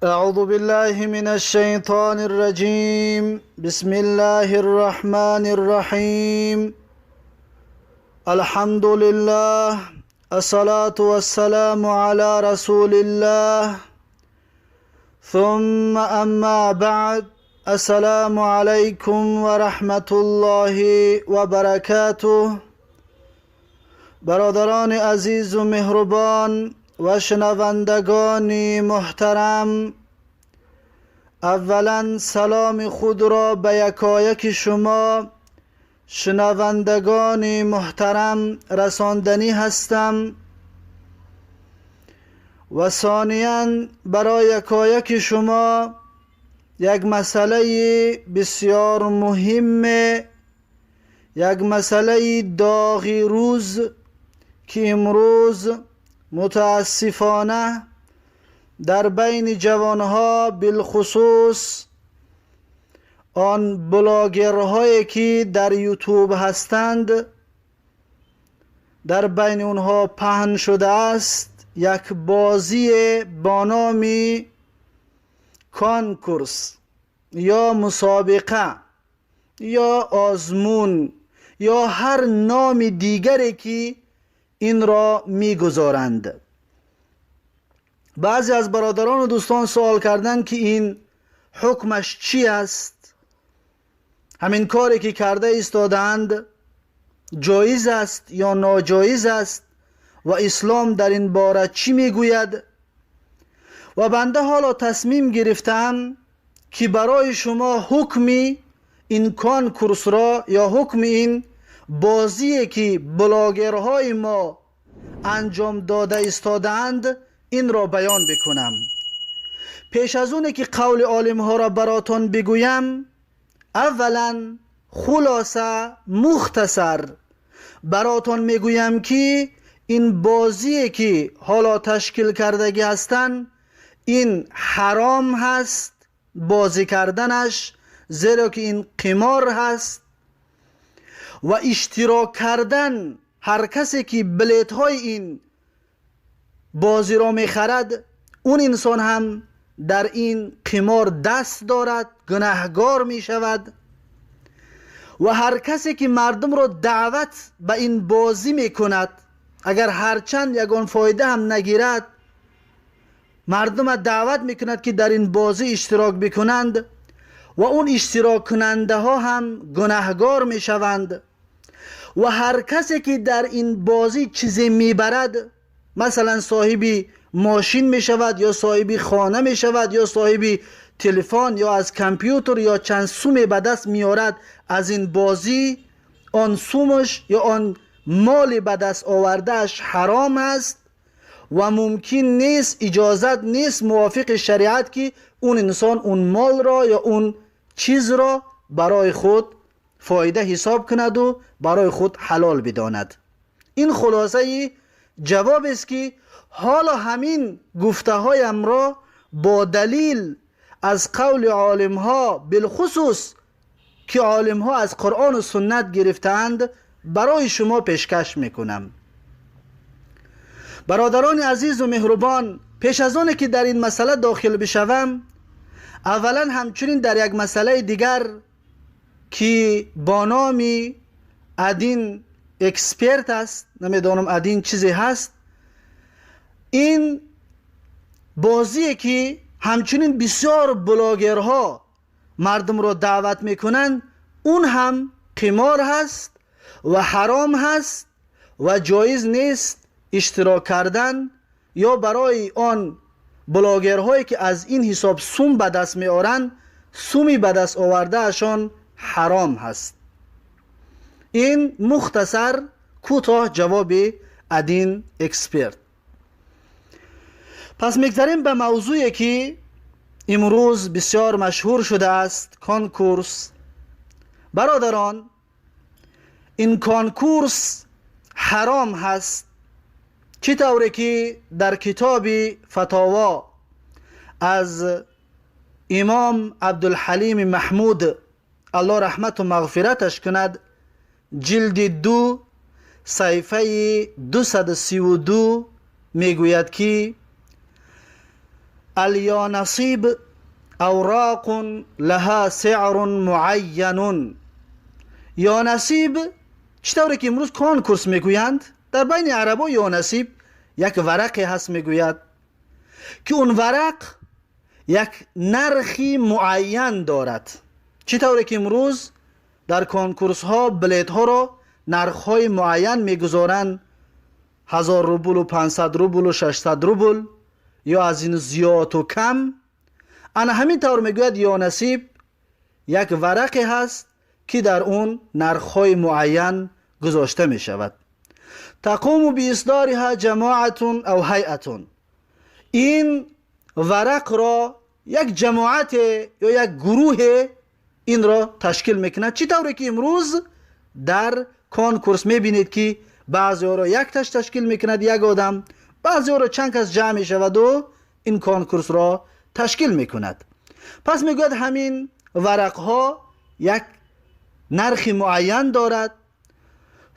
أعوذ بالله من الشيطان الرجيم. بسم الله الرحمن الرحيم. الحمد لله، الصلاة والسلام على رسول الله، ثم أما بعد. السلام عليكم ورحمة الله وبركاته. برادران عزیز و مهربان و شنوندگان محترم، اولا سلام خود را به یکایک شما شنوندگان محترم رساندنی هستم و ثانیا برای یکایک شما یک مسئله بسیار مهم، یک مسئله داغی روز که امروز متاسفانه در بین جوانها، بالخصوص آن بلاگرهایی که در یوتیوب هستند، در بین اونها پهن شده است، یک بازی با نام کانکورس یا مسابقه یا آزمون یا هر نام دیگری که این را میگذارند. بعضی از برادران و دوستان سوال کردند که این حکمش چی است؟ همین کاری که کرده ایستادند جایز است یا ناجایز است و اسلام در این باره چی میگوید؟ و بنده حالا تصمیم گرفتم که برای شما حکمی این کانکورس را یا حکم این بازی که بلاگرهای ما انجام داده ایستادند این را بیان بکنم. پیش از اونه که قول عالم ها را براتان بگویم، اولا خلاصه مختصر براتان میگویم که این بازی که حالا تشکیل کردگی هستند این حرام هست بازی کردنش، زیرا که این قمار هست و اشتراک کردن هر کسی که بلیت های این بازی را میخرد اون انسان هم در این قمار دست دارد، گناهگار میشود. و هر کسی که مردم را دعوت به این بازی میکند، اگر هرچند یگان فایده هم نگیرد، مردم را دعوت میکند که در این بازی اشتراک بکنند و اون اشتراک کننده ها هم گناهگار میشوند. و هر کسی که در این بازی چیزی میبرد، مثلا صاحبی ماشین میشود یا صاحبی خانه میشود یا صاحبی تلفن یا از کامپیوتر یا چند سوم به دست میارد از این بازی، آن سومش یا آن مال به دست آوردهش حرام است و ممکن نیست، اجازت نیست موافق شریعت که اون انسان اون مال را یا اون چیز را برای خود فایده حساب کند و برای خود حلال بداند. این خلاصه جواب است که حالا همین گفته هایم را با دلیل از قول عالم ها، بالخصوص که عالم ها از قرآن و سنت گرفتند، برای شما پیشکش میکنم. برادران عزیز و مهربان، پیش از آن که در این مسئله داخل بشوم، اولا همچنین در یک مسئله دیگر که با نام ادین اکسپرت است، نمیدانم ادین چیزی هست، این بازیه که همچنین بسیار بلاگرها مردم را دعوت میکنند، اون هم قمار هست و حرام هست و جایز نیست اشتراک کردن، یا برای آن بلاگرهایی که از این حساب سوم به دست میارند، سومی به دست آورده اشان حرام هست. این مختصر کوتاه جواب ادین اکسپرت. پس میگذریم به موضوعی که امروز بسیار مشهور شده است، کانکورس. برادران، این کانکورس حرام هست، چه طوری که در کتاب فتاوا از امام عبدالحلیم محمود الله رحمت و مغفرتش کند، جلد 2 صفحه 232 میگوید که اليانصيب اوراق لها سعر معین. یانصیب چطوری که امروز کنکورس میگویند، در بین عربا یانصیب یک ورقی هست میگوید که اون ورق یک نرخی معین دارد. چطوری که امروز در کنکورس ها بلیت ها را نرخ های معین میگذارند، 1000 روبل و 500 روبل و 600 روبل یا از این زیاد و کم. انا همین طور میگوید یانصیب یک ورقی هست که در اون نرخ های معین گذاشته می شود. تقوم باصدارها جماعت او هیئت. این ورق را یک جماعت یا یک گروه این را تشکیل میکند. چی طوری که امروز در کنکورس میبینید که بعضی ها را یک تش تشکیل میکند یک آدم، بعضی ها را چند کس جمع میشود و این کنکورس را تشکیل میکند. پس میگوید همین ورق ها یک نرخ معین دارد.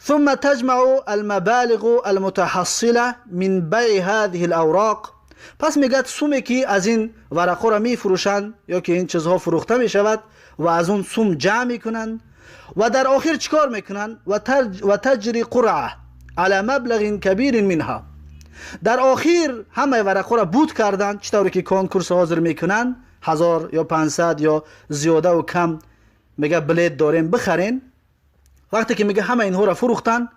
ثم تجمع المبالغ المتحصله من بیع هذه الاوراق. پس میگوید سومی که از این ورق ها را میفروشند یا که این چیزها فروخته میشود و از اون سوم جمع میکنند و در آخر چیکار میکنند؟ و تجری قرعه على مبلغ کبیر منها. در آخر همه ورق ها را بود کردند، چطوری که کنکورس حاضر میکنند 1000 یا 500 یا زیاده و کم، میگه بلیت داریم بخرین. وقتی که میگه همه اینها را فروختن،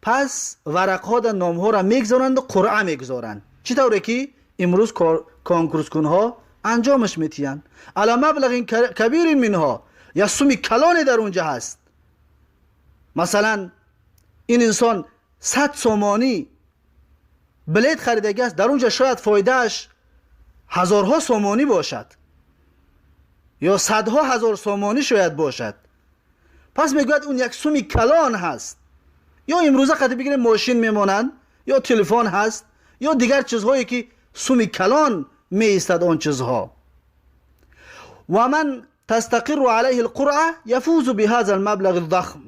پس ورق ها در نام ها را میگذارند و قرعه میگذارند، چطوری که امروز کنکورس کنها انجامش میتین. علی مبلغ کبیر منها، یا سومی کلانی در اونجا هست. مثلا این انسان 100 سومانی بلیت خریده است، در اونجا شاید فایدهش هزارها سومانی باشد یا صدها هزار سومانی شاید باشد. پس میگوید اون یک سومی کلان هست. یا امروزه قد بگیریم ماشین میمانند یا تلفن هست یا دیگر چیزهایی که سومی کلان می ایستد آن چیزها. و من تستقر علیه القرعه یفوز بهذا المبلغ الضخم.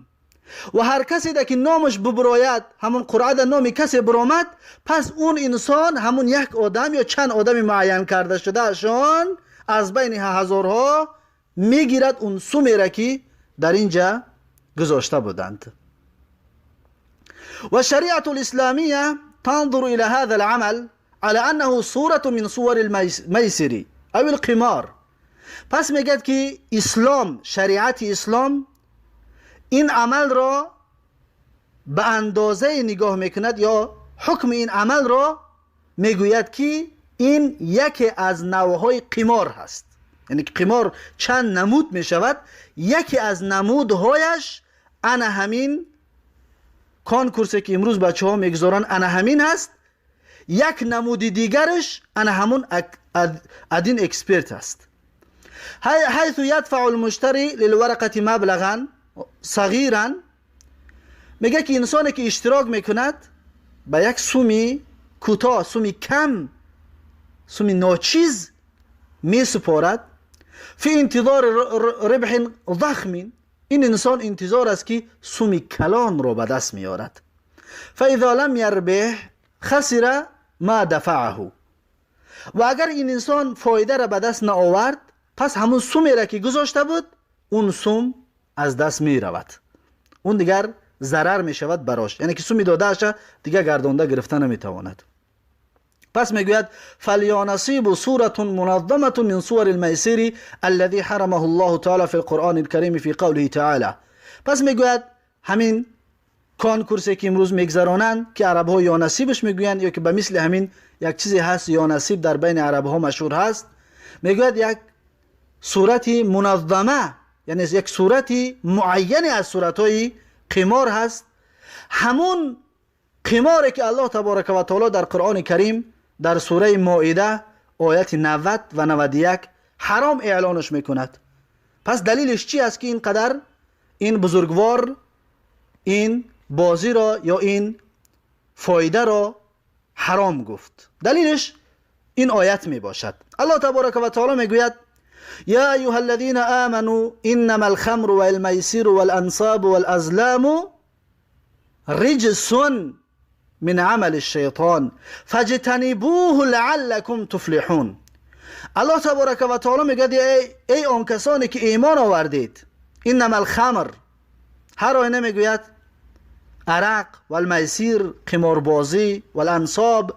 و هر کسی ده که نامش ببراید، همون قرعه ده نام کسی برآمد، پس اون انسان همون یک آدم یا چند آدم معین کرده شده شان از بین هزارها میگیرد اون سومی را که در اینجا گذاشته بودند. و شریعت الاسلامیه تنظر الى هذا العمل على انه صورة من صور الميسر او القمار. پس میگد که اسلام، شریعت اسلام این عمل را به اندازه نگاه میکند یا حکم این عمل را میگوید که این یکی از نوعهای قمار هست. یعنی قمار چند نمود میشود، یکی از نمودهایش انا همین کنکورسی که امروز بچه ها میگذارن انا همین هست. یک نمود دیگرش انا همون ادین اکسپرت است. حيث يدفع المشتري للورقة مبلغا صغيرا. میگه که انسانی که اشتراک میکند به یک سومی کوتاه، سومی کم، سومی ناچیز میسپارد، فی انتظار ربح ضخم. این انسان انتظار است که سومی کلان را به دست میارد. فاذا لم يربح خسر ما دفعه. و اگر این انسان فایده را به دست نآورد، پس همون سومی را که گذاشته بود اون سوم از دست می رود، اون دیگر ضرر می شود براش، یعنی که سومی داده اش دیگر گردانده گرفته نمی تواند. پس میگوید فلیانصیب صورة منظمة من صور الميسر الذي حرمه الله تعالی فی القرآن الكریم فی قوله تعالی. پس میگوید همین کنکورسی که امروز میگذرانند که عرب ها یانصیبش میگویند یا که به مثل همین یک چیزی هست یانصیب در بین عرب ها مشهور هست، میگوید یک صورت منظمه، یعنی یک صورت معین از صورتهای قمار هست. همون قماری که الله تبارک و تعالی در قرآن کریم در سوره مائده آیت 90 و 91 حرام اعلانش میکند. پس دلیلش چی است که اینقدر این بزرگوار این بازی را یا این فایده را حرام گفت؟ دلیلش این آیت می باشد. الله تبارک و تعالی میگوید یا ایها الذین آمنوا انما الخمر والمیسر والانصاب والازلام رجس من عمل الشیطان فاجتنبوه لعلكم تفلحون. الله تبارک و تعالی میگه ای آن کسانی که ایمان آوردید، انما الخمر، هر آینه میگوید عرق و المیسیر، قماربازی و الانصاب،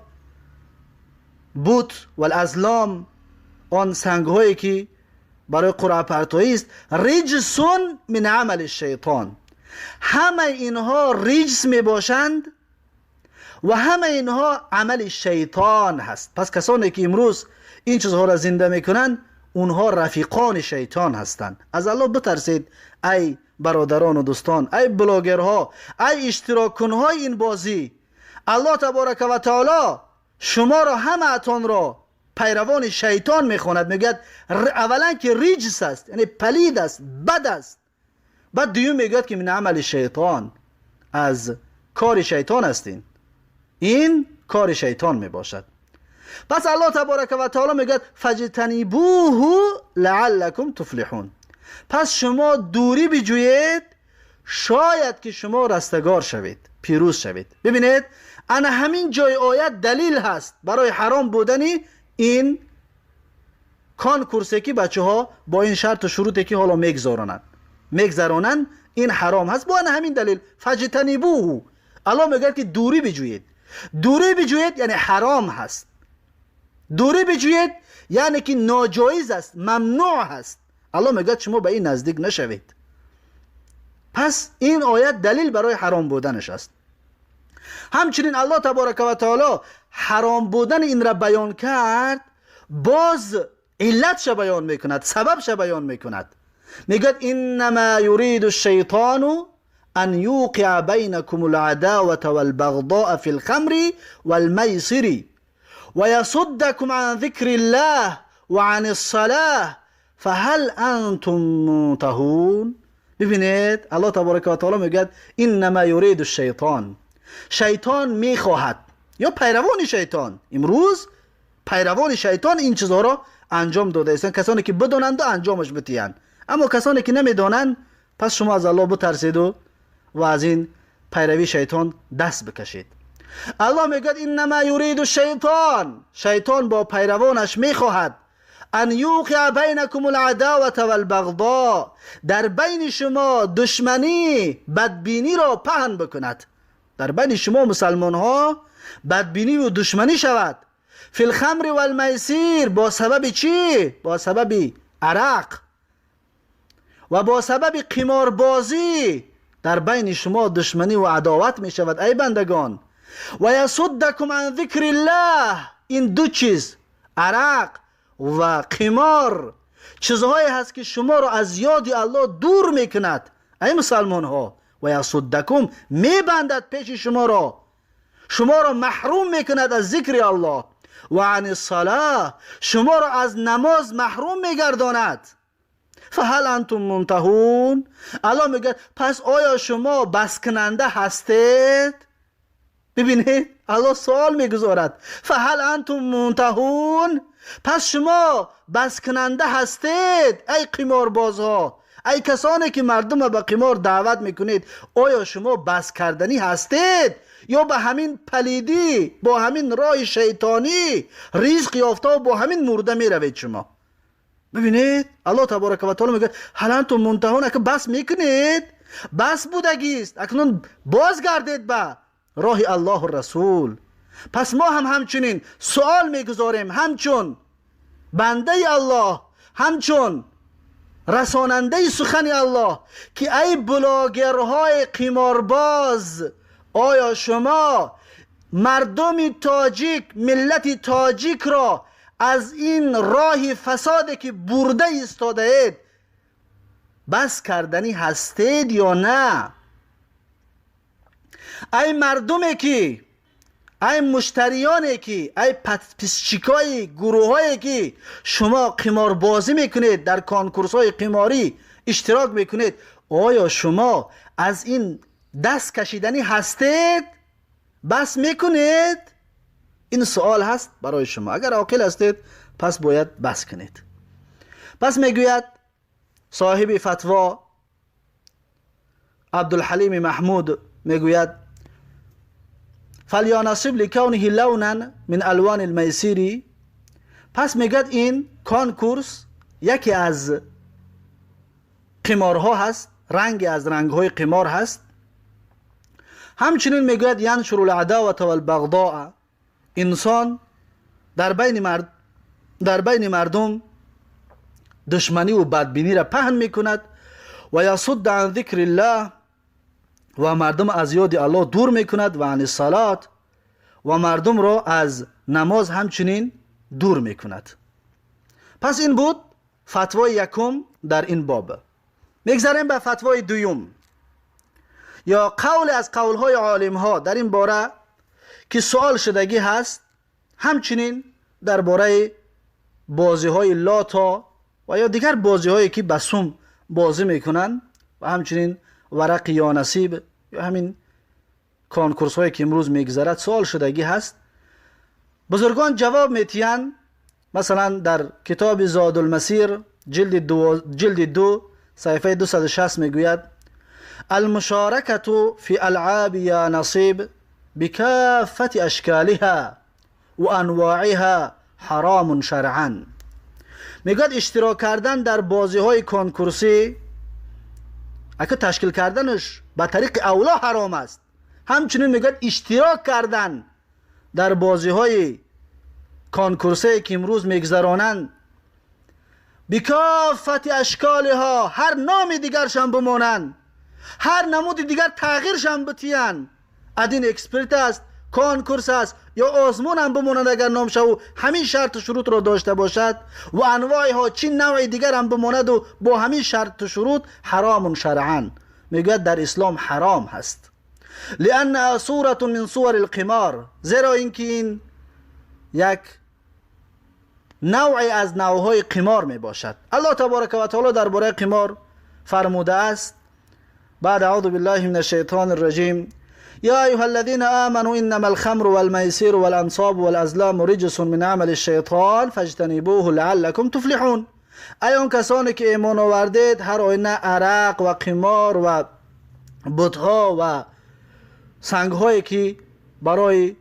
بت و الازلام، آن سنگهایی که برای قرعه پرتایی است، رجسون من عمل الشیطان، همه اینها رجس می باشند و همه اینها عمل شیطان هست. پس کسانی که امروز این چیزها را زنده میکنند، اونها رفیقان شیطان هستند. از الله بترسید ای برادران و دوستان، ای بلاگرها، ای اشتراک کنهای این بازی. الله تبارک و تعالی شما را، همه اتان را پیروان شیطان میخواند. میگوید اولا که رجس است، یعنی پلید است، بد است. بعد دوم میگوید که من عمل شیطان، از کار شیطان هستین، این کار شیطان میباشد. پس الله تبارک و تعالی میگوید فاجتنبوه لعلکم تفلحون، پس شما دوری بجویید شاید که شما رستگار شوید، پیروز شوید. ببینید انا همین جای آیت دلیل هست برای حرام بودن این کانکورسی که بچه ها با این شرط و شروطی که حالا میگذرانند، این حرام هست. با همین دلیل فاجتنبوه، الله میگه که دوری بجویید. دوری بجویید یعنی حرام هست، دوری بجویید یعنی که ناجایز است، ممنوع هست. الله میگه شما به این نزدیک نشوید. پس این آیت دلیل برای حرام بودنش است. همچنین الله تبارک و تعالی حرام بودن این را بیان کرد، باز علتش بیان میکند، سببش بیان میکند. میگه انما یرید الشیطان ان یوقع بینکم العداوة والبغضاء فی الخمر والمیسر ويصدكم عن ذكر الله وعن الصلاة فهل انتم منتهون. ببینید الله تبارک و تعالی میگه انما یرید الشیطان، شیطان میخواهد، یا پیروان شیطان. امروز پیروان شیطان این چیزها را انجام داده هستند، کسانی که بدانند و انجامش بدهند. اما کسانی که نمیدانند، پس شما از الله بترسید و از این پیروی شیطان دست بکشید. الله میگه انما یرید الشیطان، شیطان با پیروانش میخواهد ان یوقع بینکم العداوة والبغضاء، در بین شما دشمنی، بدبینی را پهن بکند، در بین شما مسلمان ها بدبینی و دشمنی شود. فی الخمر والمیسیر، با سبب چی؟ با سبب عرق و با سبب قماربازی در بین شما دشمنی و عداوت می شود ای بندگان. و یصدکم عن ذکر الله، این دو چیز عرق و قمار چیزهایی هست که شما را از یاد الله دور میکند ای مسلمان ها. و یصدکم، میبندد پیش شما را، شما را محروم میکند از ذکر الله. و عن الصلاه، شما را از نماز محروم میگرداند. فهل انتم منتهون، الله میگه پس آیا شما بس کننده هستید؟ ببینید الله سوال میگذارد، فهل انتم منتهون، پس شما بس کننده هستید ای قماربازها، ای کسانی که مردم به قمار دعوت میکنید، آیا شما بس کردنی هستید یا به همین پلیدی، با همین راه شیطانی رزق یافته و با همین مرده میروید شما؟ ببینید الله تبارک و تعالی میگه هل انتم منتهون، اگه بس میکنید، بس بودگیست، اکنون بازگردید به راه الله و رسول. پس ما هم همچنین سوال میگذاریم، همچون بنده الله، همچون رساننده سخن الله، که ای بلاگرهای قمارباز، آیا شما مردم تاجیک، ملت تاجیک را از این راه فسادی که برده ایستاده اید بس کردنی هستید یا نه؟ ای مردمی که، ای مشتریانی که، ای پسچیکای گروه که شما قمار بازی میکنید، در کانکورس های قماری اشتراک میکنید، آیا شما از این دست کشیدنی هستید؟ بس میکنید؟ این سوال هست برای شما. اگر عاقل هستید پس باید بس کنید. پس میگوید صاحب فتوا عبدالحلیم محمود، میگوید فلیانصب لکونه لونا من الوان المیسیر، پس میگد این کانکورس یکی از قمارها هست، رنگ از رنگهای قمار هست. همچنین میگوید ینشر العداوة والبغضاء، انسان در بین مردم دشمنی و بدبینی را پهن میکند و یصد عن ذکر الله، و مردم از یاد الله دور میکند، و عن الصلاة، و مردم را از نماز همچنین دور میکند. پس این بود فتوای یکم در این باب. میگذریم به فتوای دوم یا قول از قولهای عالم ها در این باره که سوال شدگی هست، همچنین درباره بازی های لاتا و یا دیگر بازی هایی که به سوم بازی میکنن و همچنین ورق یا نصیب یا همین کانکورس هایی که امروز میگذرد سوال شدگی هست. بزرگان جواب میتین، مثلا در کتاب زاد المسیر جلد 2 صفحه 260 میگوید المشارکة فی العاب یا نصیب بکافة اشکالها و انواعها حرام شرعا. میگوید اشتراک کردن در بازی های کنکورسی اگه تشکیل کردنش به طریق اولا حرام است، همچنین میگوید اشتراک کردن در بازی های کنکورسی که امروز میگذرانند بکافت اشکالها، هر نام دیگرشان بمانند، هر نمود دیگر تغییرشان بتیند، ادین اکسپرت است، کنکورس است یا آزمون هم بمانند اگر نام شو همین شرط و شروط را داشته باشد و انواع ها چین نوع دیگر هم بماند و با همین شرط و شروط حرام شرعا. میگوید در اسلام حرام هست، لانها صورة من صور القمار، زیرا اینکه این یک نوعی از نوعهای قمار می باشد. الله تبارک و تعالی درباره قمار فرموده است بعد اعوذ بالله من الشیطان الرجیم یا ایها الذین آمنوا انما الخمر والمیسر والانصاب والازلام رجس من عمل الشیطان فاجتنبوه لعلکم تفلحون. ای آن کسانی که ایمان آوردید، هر آینه عرق و قمار و بتها و سنگهایی که برای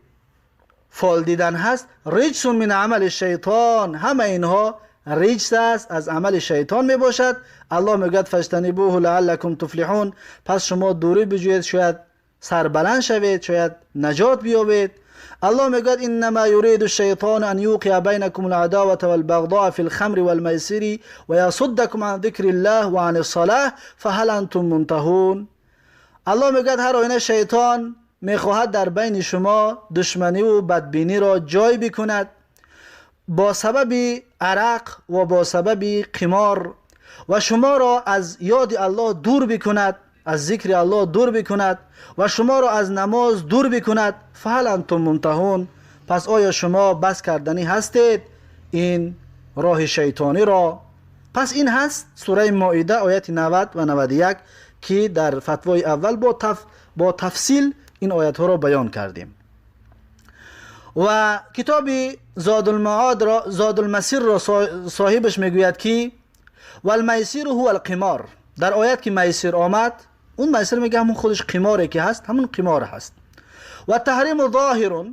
فال دیدن هست، رجس من عمل شیطان، همه اینها رجس است، از عمل شیطان می باشد. الله میگوید فاجتنبوه لعلکم تفلحون، پس شما دوری بجویید شاید سربلند شوید، شاید نجات بیابید. الله میگوید انما یرید الشیطان ان یوقع بینکم العداوة والبغضاء فی الخمر والمیسر ویصدکم عن ذکر الله وعن الصلاة فهل انتم منتهون. الله میگوید هر آینه شیطان میخواهد در بین شما دشمنی و بدبینی را جای بکند با سبب عرق و با سبب قمار و شما را از یاد الله دور بکند، از ذکر الله دور بکند و شما را از نماز دور بکند. فهل انتم منتهون، پس آیا شما بس کردنی هستید این راه شیطانی را؟ پس این هست سوره مائده آیت 90 و 91 که در فتوای اول با تفصیل این آیت ها را بیان کردیم. و کتاب زاد المعاد را، زاد المسیر را صاحبش میگوید که والمیسیر هو القمار. در آیت که میسیر آمد، اون میسیر میگه همون خودش قماره که هست، همون قمار هست. و تحریم ظاهر،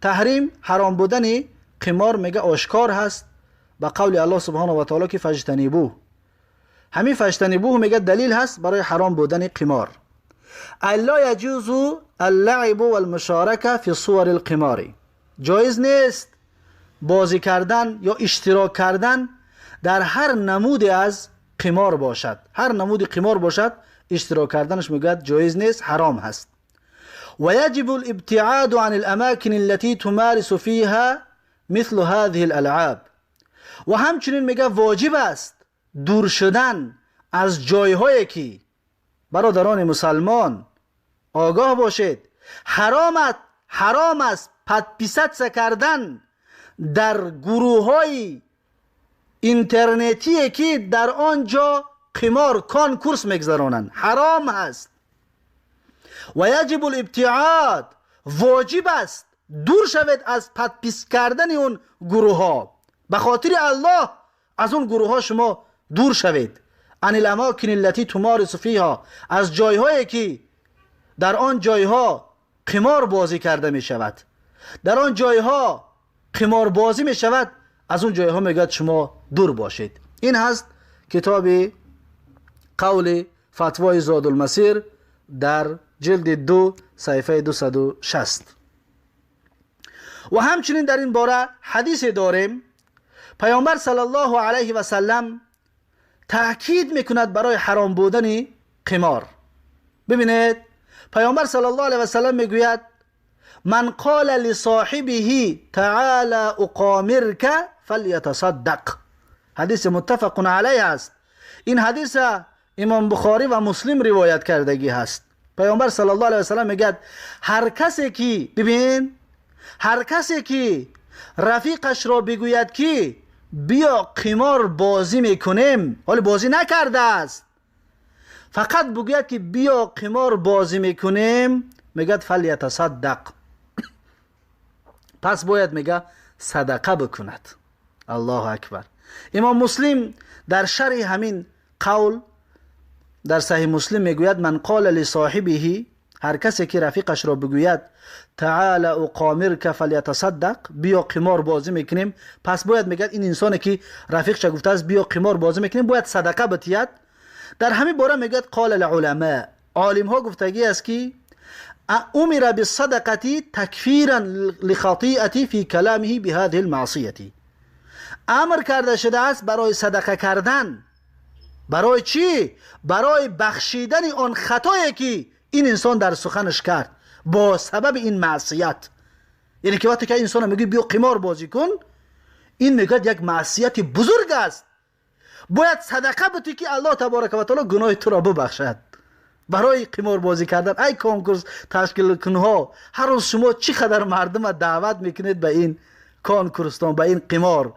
تحریم حرام بودن قمار میگه آشکار هست به قول الله سبحانه و تعالی که فاجتنبوه. همین فاجتنبوه میگه دلیل هست برای حرام بودن قمار. لا یجوز اللعب والمشارکه فی صور القمار، جایز نیست بازی کردن یا اشتراک کردن در هر نمود از قمار باشد. هر نمود قمار باشد اشتراک کردنش میگوید جایز نیست، حرام هست. و یجب الابتعاد عن الاماکن التي تمارس فيها مثل هذه الالعاب. و همچنین میگه واجب است دور شدن از جایهایی که برادران مسلمان آگاه باشید حرام است پدپیست کردن در گروه های اینترنتی که در آنجا قمار کانکورس میگذرانند، حرام است. و یجب الابتعاد، واجب است دور شوید از پدپیس کردن اون گروه ها. به خاطر الله از اون گروه ها شما دور شوید. عن الاماکن التي تمارس فيها، از جایهایی که در آن جایها قمار بازی کرده می شود، در آن جایها قمار بازی می شود، از اون جایها میگه شما دور باشید. این هست کتاب قول فتوای زادالمسیر در جلد 2 صفحه 260. و همچنین در این باره حدیث داریم، پیامبر صلی الله علیه و سلم تأکید میکند برای حرام بودن قمار. ببینید پیامبر صلی الله علیه و سلم میگوید من قال لصاحبه تعالى اقامرك فلیتصدق. حدیث متفق علیه است. این حدیث امام بخاری و مسلم روایت کردگی هست. پیامبر صلی الله علیه و سلم میگه هر کسی که، ببین، هر کسی که رفیقش را بگوید که بیا قمار بازی میکنیم، حالا بازی نکرده است، فقط بگوید که بیا قمار بازی میکنیم، میگه فلیتصدق، پس باید میگه صدقه بکند. الله اکبر. امام مسلم در شرح همین قول در صحیح مسلم میگوید من قال لصاحبه، هر کسی که رفیقش را بگوید تعال اقامرک فلیتصدق، بیا قمار بازی میکنیم، پس باید میگه این انسانی که رفیقش گفته است بیا قمار بازی میکنیم باید صدقه بتید. در همین باره میگه قال العلماء، عالم ها گفتگی است که امر بالصدقه تکفیرا لخطیئه فی کلامه بهذه المعصیه، امر کرده شده است برای صدقه کردن. برای چی؟ برای بخشیدن آن خطایی که این انسان در سخنش کرد با سبب این معصیت. یعنی که وقتی که انسان میگه بیا قمار بازی کن، این میگه یک معصیت بزرگ است، باید صدقه بدی که الله تبارک و تعالی گناه تو را ببخشد. برای قمار بازی کردن ای کنکورس تشکیل کنها، هر روز شما چقدر مردم دعوت میکنید به این کنکورستان، به این قمار،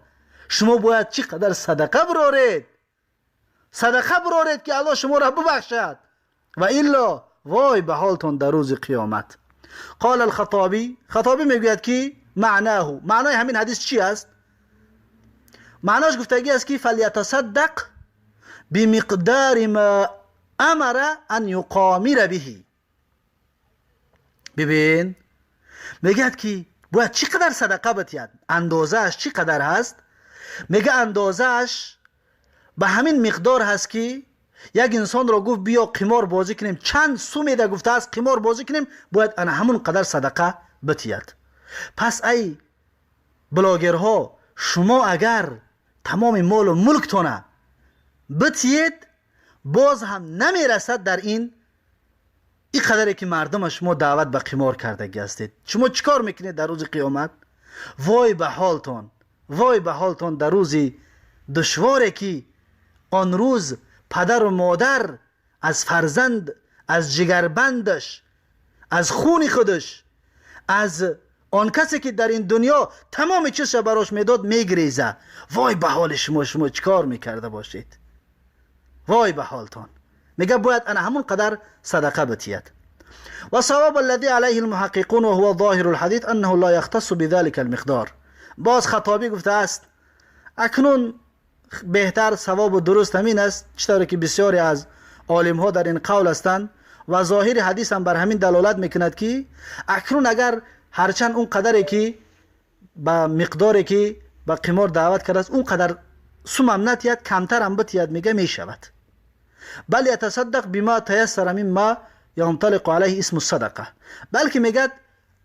شما باید چقدر صدقه برارید، صدقه برارید که الله شما را ببخشد، و الا وای به حالتان در روز قیامت. قال الخطابی، خطابی میگوید که معناه، معنای همین حدیث چی است؟ معناش گفتگی است که فلیتصدق بمقدار ما امر ان یقامر به. ببین میگه که باید چقدر صدقه بتید، اندازهش چقدر هست؟ میگه اندازهش به همین مقدار هست که یک انسان را گفت بیا قمار بازی کنیم، چند سومی ده گفته است قمار بازی کنیم، باید انا همون قدر صدقه بتید. پس ای بلاگرها، شما اگر تمام مال و ملکتونه بتید، باز هم نمیرسد در این قدری که مردم شما دعوت به قمار کردگی هستید. شما چیکار میکنید در روز قیامت؟ وای به حالتان، وای به حالتان در روز دشواری که آن روز پدر و مادر از فرزند، از جگربندش، از خون خودش، از آن کسی که در این دنیا تمام چیزش براش میداد میگریزه. وای به حال شما، شما چیکار میکرده باشید؟ وای به حالتان. میگه باید انا همون قدر صدقه بتید. و صواب الذي عليه المحققون وهو ظاهر الحديث انه لا يختص بذلك المقدار. باز خطابی گفته است اکنون بهتر ثواب و درست همین است، چطور که بسیاری از عالم ها در این قول هستند و ظاهر حدیث هم بر همین دلالت میکند که اکنون اگر هرچند اون قدری که به مقداری که به قمار دعوت کرده است اون قدر سوم هم نتید، کمتر هم بتید، میگه میشود. بل یتصدق بما تیسر مما ینطلق علیه اسم الصدقه، بلکه میگه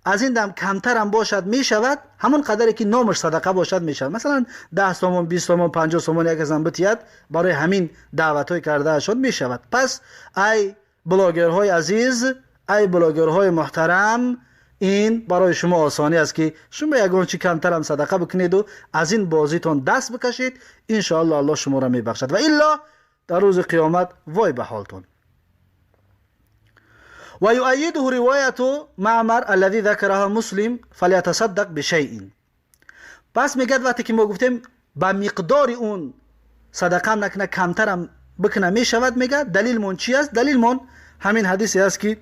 از این دم کمتر هم باشد میشود، همون قدری که نامش صدقه باشد میشود. مثلا 10 تومان، 20 تومان، 50 تومان یک از بتید برای همین دعوت های کرده شد میشود. پس ای بلاگرهای عزیز، ای بلاگرهای محترم، این برای شما آسانی است که شما یگان چی کمتر هم صدقه بکنید و از این بازیتون دست بکشید، ان شاء الله الله شما را میبخشد، و الا در روز قیامت وای به حالتون. و یؤیده روایت معمر الذي ذکرها مسلم فلیتصدق بشیء. پس میگه وقتی که ما گفتیم به مقدار اون صدقه هم نکنه کمتر هم بکنه میشود، میگه دلیلمون چی است؟ دلیلمون همین حدیثی است که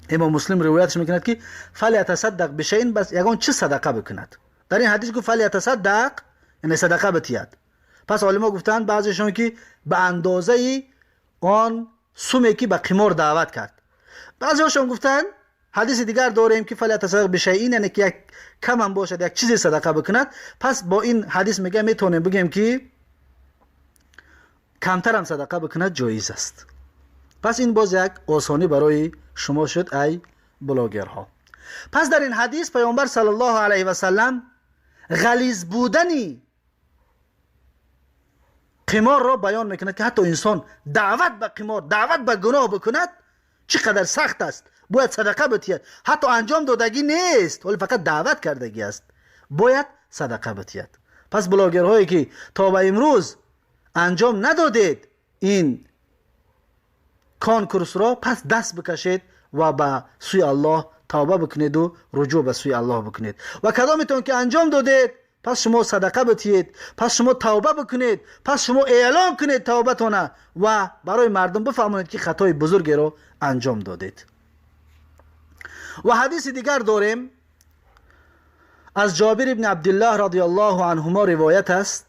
امام مسلم روایتش میکند که فلیتصدق بشیء، بس یگان چه صدقه بکند. در این حدیث گفت فلیتصدق، یعنی صدقه بتید. پس علما گفتند بعضیشون که به اندازه آن سومی که به قمار دعوت کرد، بعضیشون گفتند حدیث دیگر داریم که فلیتصدق بشیء، یعنی که یک کم هم باشد یک چیزی صدقه بکند. پس با این حدیث میگه میتونیم بگیم که کمتر هم صدقه بکند جایز است. پس این باز یک آسانی برای شما شد ای بلاگرها. پس در این حدیث پیامبر صلی الله علیه و سلم غلیظ بودنی قمار را بیان میکند که حتی انسان دعوت به قمار، دعوت به گناه بکند چقدر سخت است، باید صدقه بتید، حتی انجام دادگی نیست ولی فقط دعوت کردگی است، باید صدقه بتید. پس بلاگرهایی که تا به امروز انجام ندادید این کانکورس را، پس دست بکشید و به سوی الله توبه بکنید و رجوع به سوی الله بکنید. و کدامتون که انجام دادید پس شما صدقه بتید، پس شما توبه بکنید، پس شما اعلام کنید توبتونه و برای مردم بفهمونید که خطای بزرگی رو انجام دادید. و حدیث دیگر داریم از جابر ابن عبدالله رضی الله عنهما روایت است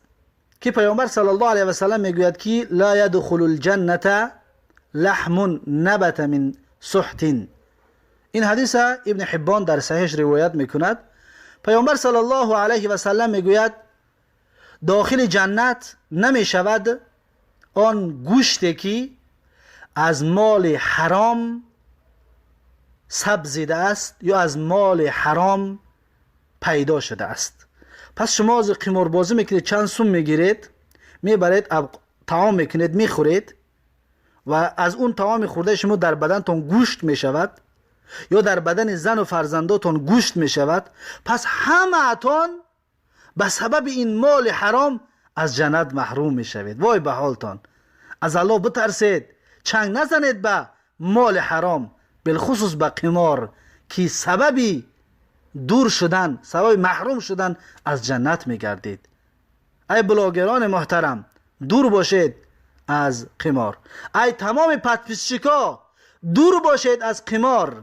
که پیامبر صلی الله علیه و سلم میگوید که لا یدخل الجنة لحم نبت من سحت. این حدیث ابن حبان در صحیحش روایت میکند. پیامبر صلی الله علیه و سلم میگوید داخل جنت نمیشود آن گوشتی که از مال حرام سبزیده است یا از مال حرام پیدا شده است. پس شما از قماربازی میکنید، چند سوم میگیرید، میبرید طعام میکنید، میخورید و از اون طعام خورده شما در بدنتون گوشت میشود یا در بدن زن و فرزنداتون گوشت میشود. پس همه‌تان به سبب این مال حرام از جنت محروم میشوید. وای به حالتان، از الله بترسید، چنگ نزنید به مال حرام، بالخصوص به قمار که سببی دور شدن، سبب محروم شدن از جنت میگردید. ای بلاگران محترم، دور باشید از قمار. ای تمام подписчик ا، دور باشید از قمار،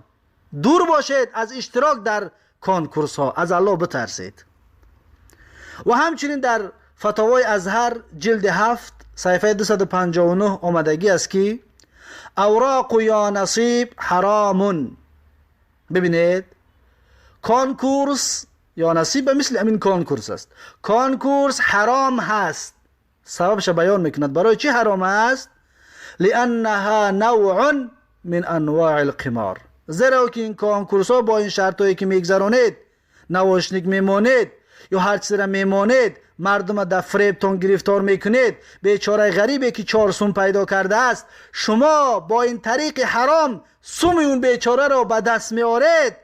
دور باشید از اشتراک در کانکورس ها، از الله بترسید. و همچنین در فتاوای ازهر جلد 7 صفحه 259 آمدگی است که اوراق یا نصیب حرام. ببینید کانکورس یا نصیب به مثل همین کانکورس است. کانکورس حرام هست. سببش بیان میکند برای چی حرام است؟ لانها نوع من انواع القمار. زیرا که این کانکورس ها با این شرط هایی که میگذرانید، نواشنیک میمانید یا هر چیزی را میمانید، مردم در فریبتان گرفتار میکنید، بیچاره غریبی که 4 سوم پیدا کرده است، شما با این طریق حرام سوم اون بیچاره را به دست میآرید.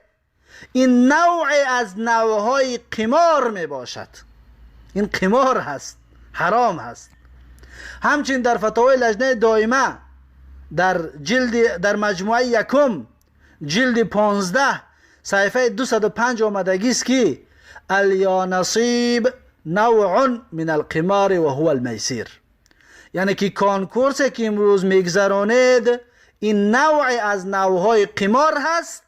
این نوع از نوعهای قمار میباشد. این قمار هست، حرام هست. همچنین در فتاوای لجنه دائمه در جلد در مجموعه یکم جلد 15 صفحه 205 آمدگی است که الیانصیب نوع من القمار و هو المیسیر. یعنی که کانکورس که امروز میگذرانید این نوع از نوعهای قمار هست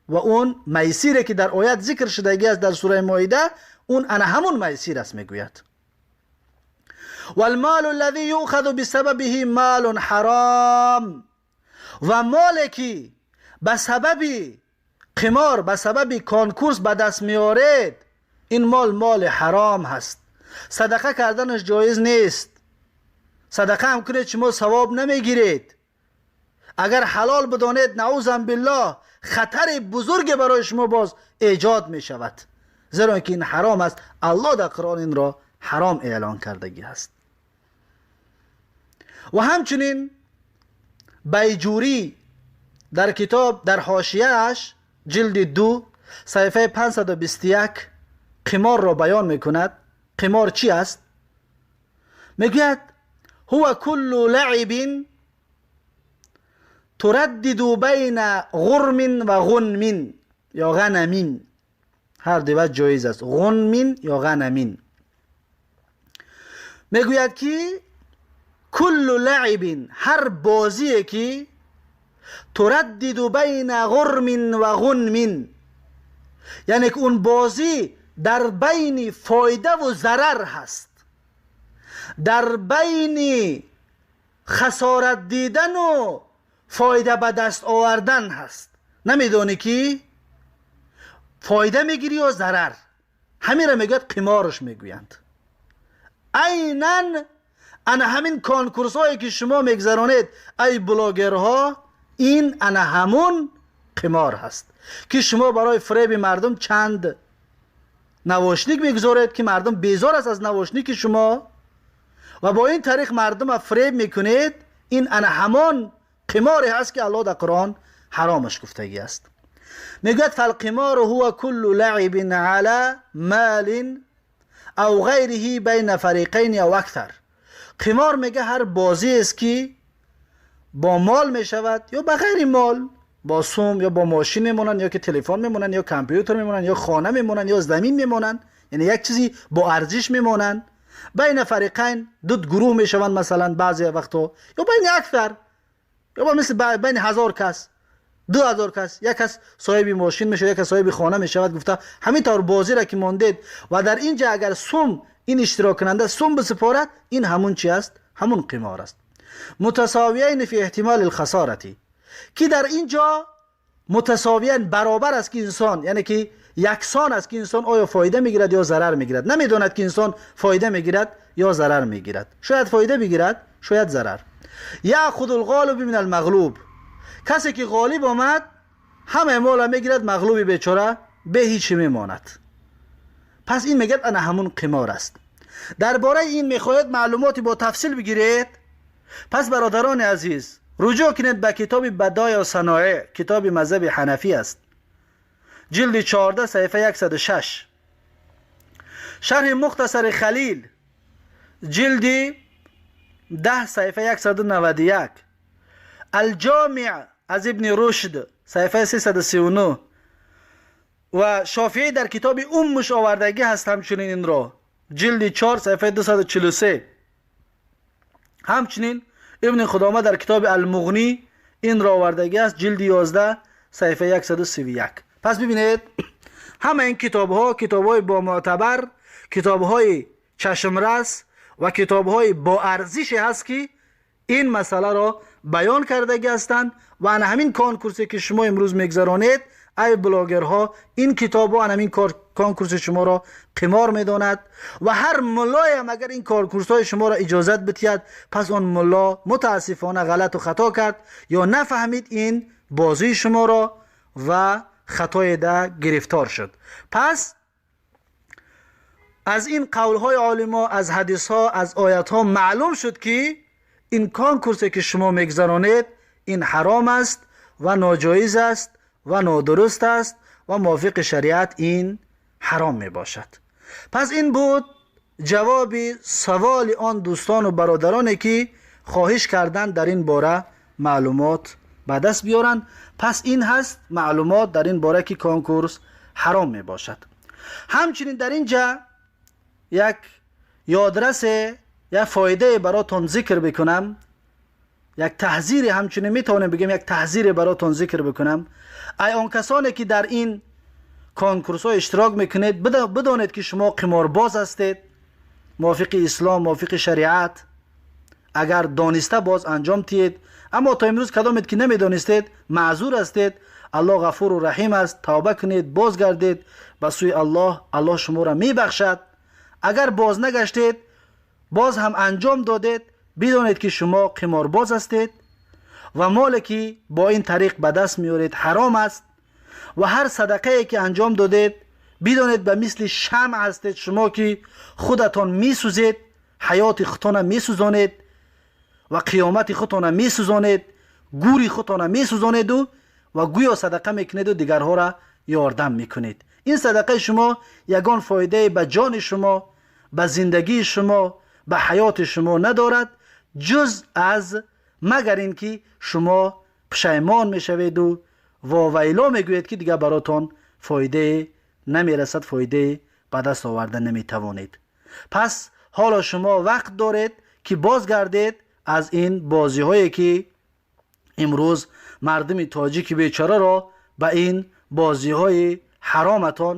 و اون میسیره که در آیت ذکر شدگی است در سوره مائده، اون انا همون میسیر است میگوید. والمال الذي يؤخذ بسببه مال حرام. و مالی که به سبب قمار، به سبب کانکورس به دست میارید، این مال مال حرام هست. صدقه کردنش جایز نیست. صدقه هم کنید شما ثواب نمیگیرید. اگر حلال بدانید نعوذ بالله خطر بزرگ برای شما باز ایجاد می شود، زیرا که این حرام است. الله در قرآن این را حرام اعلان کردگی است. و همچنین بیجوری در کتاب در حاشیه‌اش جلد 2 صفحه 521 قمار را بیان میکند. قمار چی است؟ میگوید هو کل لعب تردد بین غرم و غنم یا غنم، هر دو جایز است، غنم یا غنم. میگوید که کل لعب، هر بازی که تردد بین غرم و غنم، یعنی که اون بازی در بین فایده و ضرر هست، در بین خسارت دیدن و فایده به دست آوردن هست. Намедонӣ ки фоида мегирӣ ё зарар. Ҳаминро мегӯяд қиморш мегӯянд. Айнан ана ҳамин конкурсҳое ки шумо мегзаронед, ай блогерҳо, ин ана ҳамун қимор ҳаст ки шумо барои фиреби мардум чанд навошник мегузоред ки мардум безор аст аз навошники шумо ва бо ин тариқ мардумро фиреб мекунед. Ин ана ҳамон қиморе ҳаст ки Аллоҳ дар Қуръон ҳаромаш гуфтагӣ аст. Мегӯяд: فالقمار هو كل لعب على مال أو غيره بين فريقين أو أكثر. قمار мега ҳар бозӣ аст ки бо мол мешавад ё ба ғайри мол, бо сум ё бо мошин мемонанд, ё ки телефон мемонанд, ё компютер мемонанд, ё хона мемонанд, ё замин мемонанд, яъне як чизи бо арзиш мемонанд. بين فريقين, ду гурӯҳ мешаванд, масалан, баъзе вақтҳо, ё بين أكثر, ё ба мисли байни 1000 кас, 2000 кас, як кас соҳиби мошин мешавад, як кас соҳиби хона мешавад. Гуфта, ҳамин тавр бозиро ки мондед ва дар ин ҷа агар сум ин иштироккунанда сум бисупорад, ин ҳамун чи аст? Ҳамун қимор аст. متساويين في احتمال الخسارة, ки дар ин ҷо متساويين баробар аст, ки инсон, яъне ки яксон аст, ки инсон оё фоида мегирад ё зарар мегирад. Намедонад ки инсон фоида мегирад ё зарар мегирад. Шояд фоида бигирад, шояд зарар. يأخذ الغالب من المغلوب. Касе ки ғолиб омад, ҳамаи мола мегирад, мағлуби бечора бе ҳичи мемонад. Пас ин мегӯяд ана ҳамун қимор аст. Дар бораи ин мехоҳед маълумоти бо тафсил бигиред, пас, бародарони азиз, руҷӯъ кунед ба китоби Бадоеъ Саноеъ, китоби мазҳаби ҳанафӣ аст, ҷилди 14, саҳифа 106, шарҳи Мухтасари Халил, ҷилди 10, саҳифа 191, Алҷомеъ аз Ибни Рушд, саҳифаи 339, ва Шофиӣ дар китоби Уммуш овардагӣ ҳаст ҳамчунин инро, ҷилди 4, саҳифаи 243. Ҳамчунин Ибни Худома дар китоби Алмуғнӣ инро овардагӣ аст, ҷилди 11, саҳифаи 131. Пас бибинед, ҳама ин китобҳо китобҳои бомӯътабар, китобҳои чашмрас ва китобҳои боарзише ҳаст ки ин масъаларо баён кардагӣ ҳастанд. Ва ана ҳамин конкурсе ки шумо имрӯз мегзаронед, ай блогерҳо, ин китобҳо ана ҳамин конкурси шуморо қимор медонад. Ва ҳар муллоям агар ин конкурсҳои шуморо иҷозат бидиҳад, пас он мулло мутаассифона ғалату хато кард ё нафаҳмид ин бозии шуморо ва хатое да гирифтор шуд. Пас аз ин қавлҳои олимо, аз ҳадисҳо, аз оятҳо маълум шуд ки ин конкурсе ки шумо мегзаронед, ин ҳаром аст ва ноҷоиз аст ва нодуруст аст ва мувофиқи шариат ин ҳаром мебошад. Пас ин буд ҷавоби саволи он дӯстону бародароне ки хоҳиш карданд дар ин бора маълумот ба даст биёранд. Пас ин ҳаст маълумот дар ин бора ки конкурс ҳаром мебошад. Ҳамчунин дар ин ҷа як ёдрасе, як фоидае баротон зикр бикунам, як таҳзире, ҳамчунин метавонем бигӯем, як таҳзире баротон зикр бикунам. Ай он касоне ки дар ин конкурсҳо иштирок мекунед, бидонед ки шумо қиморбоз ҳастед. Мувофиқи ислом, мувофиқи шариат, агар дониста боз анҷом тиҳед. Аммо то имрӯз кадомед ки намедонистед, маъзур ҳастед. Аллоҳ ғафуру раҳим аст. Тавба кунед, бозгардед ба сӯи Аллоҳ, Аллоҳ шуморо мебахшад. Агар боз нагаштед, боз ҳам анҷом додед, бидонед ки шумо қиморбоз ҳастед ва моле ки бо ин тариқ ба даст меоред, ҳаром аст. Ва ҳар садақае ки анҷом додед, бидонед, ба мисли шамъ ҳастед шумо ки худатон месӯзед, ҳаёти худтона месӯзонед ва қиёмати худтона месӯзонед, гури худтона месӯзонеду ва гӯё садақа мекунеду дигарҳоро ёрдам мекунед. Ин садақаи шумо ягон фоидае ба ҷони шумо, ба зиндагии шумо, ба ҳаёти шумо надорад, ҷуз аз магар ин ки шумо пушаймон мешаведу вовайло мегӯед ки дигар баротон фоидае намерасад, фоидае ба даст оварда наметавонед. Пас ҳоло шумо вақт доред ки бозгардед аз ин бозиҳое ки имрӯз мардуми тоҷики бечораро ба ин бозиҳои ҳароматон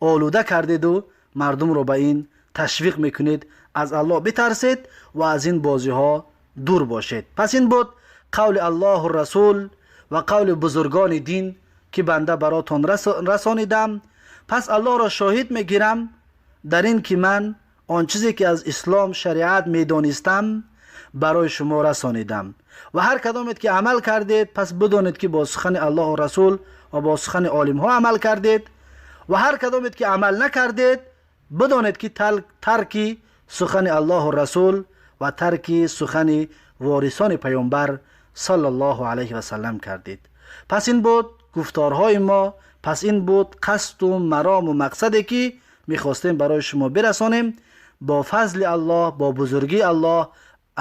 олуда кардеду мардумро ба ин ташвиқ мекунед. Аз Аллоҳ битарсед ва аз ин бозиҳо дур бошед. Пас ин буд қавли Аллоҳу Расул ва қавли бузургони дин. ки банда баротон расонидам. Пас Аллоҳро шоҳид мегирам дар ин ки ман он чизе ки аз ислом шариат медонистам барои шумо расонидам ва ҳар кадомет ки амал кардед, пас бидонед ки бо сухани Аллоҳу Расул ва бо сухани олимҳо амал кардед ва ҳар кадомет ки амал накардед, бидонед ки тарки сухани Аллоҳу Расул ва тарки сухани ворисони паёмбар саллаллоҳу алайҳи васаллам кардед. Пас ин буд гуфторҳои мо, пас ин буд қасду марому мақсаде ки мехостем барои шумо бирасонем. Бо фазли Аллоҳ, бо бузургии Аллоҳ,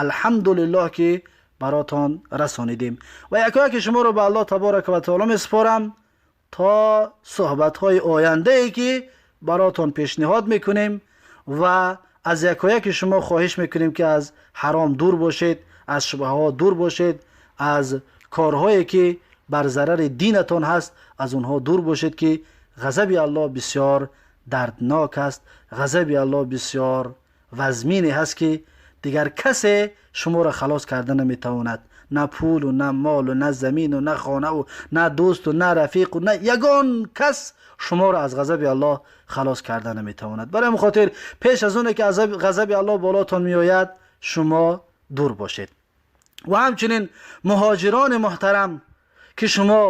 алҳамдулиллоҳ ки баротон расонидем ва якояки шуморо ба Аллоҳ таборака ва таоло месупорам то суҳбатҳои ояндае ки баротон пешниҳод мекунем ва аз якояки шумо хоҳиш мекунем ки аз ҳаром дур бошед, аз шубҳаҳо дур бошед, аз корҳое ки бар зарари динатон ҳаст аз онҳо дур бошед, ки ғазаби Аллоҳ бисёр дарднок аст, ғазаби Аллоҳ бисёр вазмине ҳаст ки дигар касе шуморо халос карда наметавонад. На пулу на молу на замину на хонаву на дӯсту на рафиқу на ягон кас шуморо аз ғазаби Аллоҳ халос карда наметавонад. Барои ҳамин хотир пеш аз оне ки ғазаби Аллоҳ болотон меояд, шумо дур бошед. Ва ҳамчунин муҳоҷирони муҳтарам ки шумо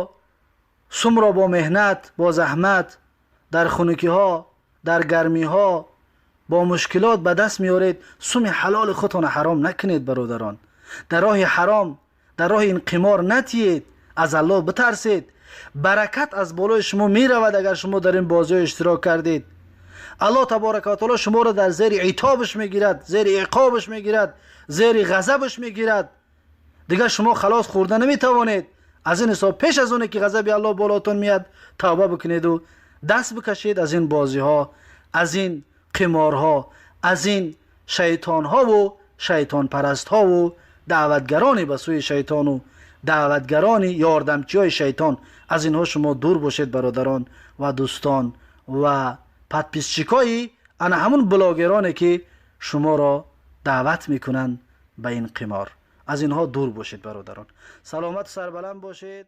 сумро бо меҳнат, бо заҳмат, дар хунукиҳо, дар гармиҳо, бо мушкилот ба даст меоред, суми ҳалоли худтонро ҳаром накунед бародарон. Дар роҳи ҳаром, дар роҳи ин қимор натиед, аз Аллоҳ битарсед. Баракат аз болои шумо меравад агар шумо дар ин бозиҳо иштирок кардед. Аллоҳ таборака ва таоло шуморо дар зери итобаш мегирад, зери иқобаш мегирад, зери ғазабаш мегирад. Дигар шумо халос хӯрда наметавонед. Аз ин ҳисоб пеш аз оне ки ғазаби Аллоҳ болотон меяд, тавба бикунеду даст бикашед аз ин бозиҳо, аз ин қиморҳо, аз ин шайтонҳову шайтонпарастҳову даъватгарони ба сӯи шайтону даъватгарони ёрдамчиҳои шайтон. Аз инҳо шумо дур бошед бародарон ва дӯстон ва подписчикои ана ҳамун блогероне ки шуморо даъват мекунанд ба ин қимор. Аз инҳо дур бошед бародарон. Саломату сарбаланд бошед.